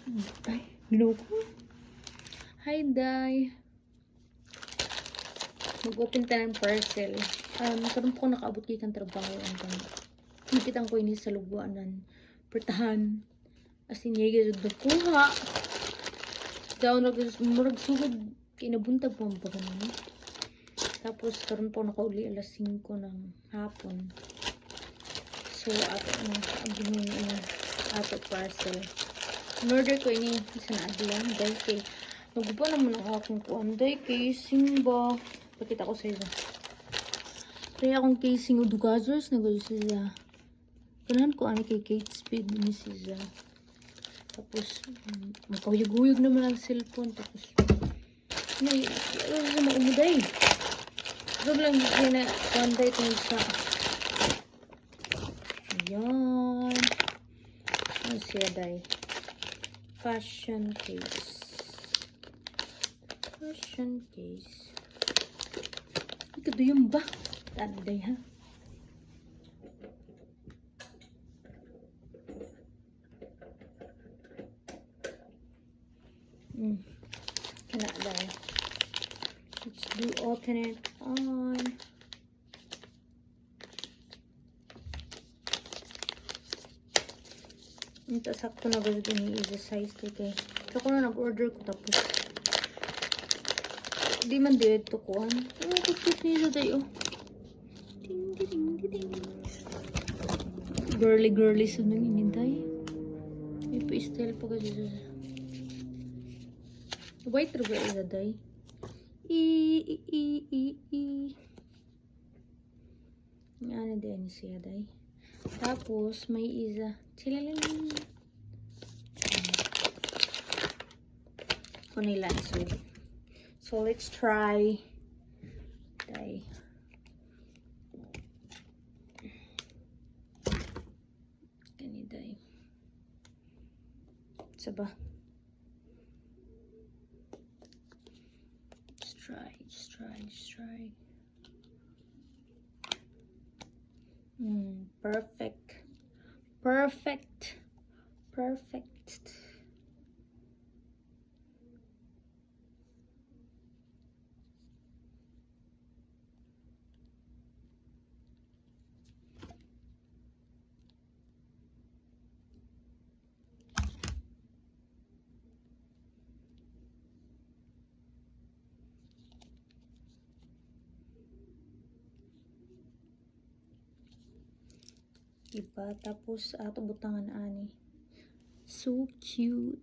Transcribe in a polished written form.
Ay, ginoo ko. Hi, Day. Mag-open ta ng parcel. Karon po ko nakaabot kay kang trabaho ang kan. Nakita ko ini sa lugwanan. Pertahan. As in, yay, gud kuha. Down rag murag sugod kinabuntag po ang pagano. Tapos karon po nakauli alas 5 ng hapon. So ato na abinin ini ato parcel. In-order ko ini isa na adlaw dahil kay nagupa naman ang akong kuan dahil casing ba. Pakita ko sa iyo. Kaya akong casing o dugazers na gusto siya. Ganahan ko ani kay Kate Spade ni siya. Tapos, magkahuyog-huyog naman ang cellphone. Tapos, may, ano sa maumuday. So lang yun na, kuan day itong sa. Ayan. Ano siya, day? Fashion case. Fashion case. Ay, kaduyom ba? Tanday, ha? Kana day. Let's do open it on. Ito, sakto na ba ni is size kay kay. So, ko na nag-order ko tapos. Di man dito kuan. Oh, cute niya tayo. Ding, ding, ding, ding. Girly, girly sa nang inintay. May pa-style pa kasi siya. White ra ba ila day? I, i, i, i, i. Ano din siya day? Tapos, may isa. Chilalang. Kunila. So, let's try. Day. Kani day. Saba. Let's try, let's try, let's try. Perfect. Perfect. Perfect. Diba? Tapos, ato butangan ani. So cute.